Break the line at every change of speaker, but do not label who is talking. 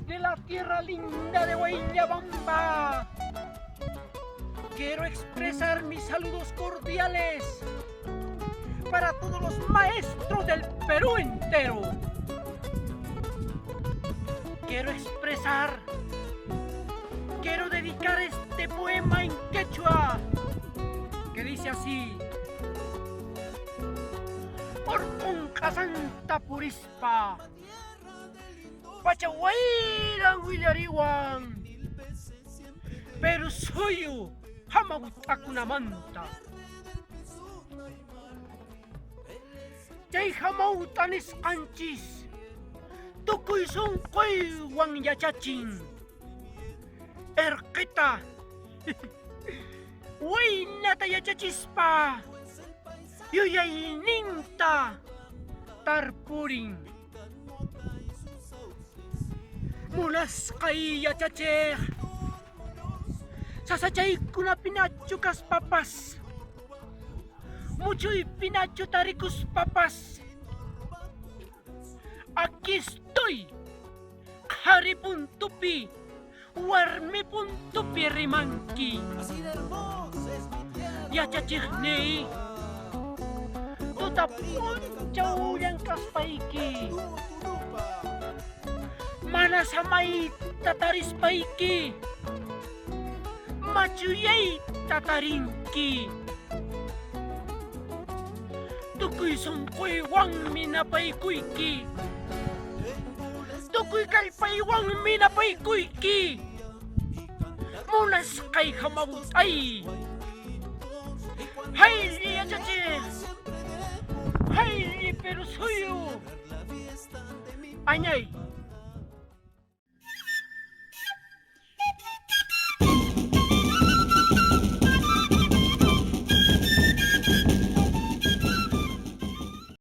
De la tierra linda de Guayllabamba, quiero expresar mis saludos cordiales para todos los maestros del Perú entero. Quiero expresar, quiero dedicar este poema en quechua que dice así. Orqun q'asanta purispa, pacha wayran willariwan, Perú suyu hamawt'akunamanta. Chay hamawt'a nisqanchis tukuy sunquywan yachachin. Erqita waynata yachachispa yuyayninta tarpurin. Munasqay yachachiq, sasachaykunapinachu kaspapas, muchuypinachu tarikuspapas, aquí estoy, qhari puntupi, warmi puntupi rimanki. Yachachiqniy, tuta p'unchaw llank'aspayki, mana samayta tarispayki, machuyayta tarinki. Tukuy sunquywanmi napaykuyki, tukuy kallpaywanmi napaykuyki, munasqay hamawt'ay. Haylli yachachiq, haylli Perú suyu, añay.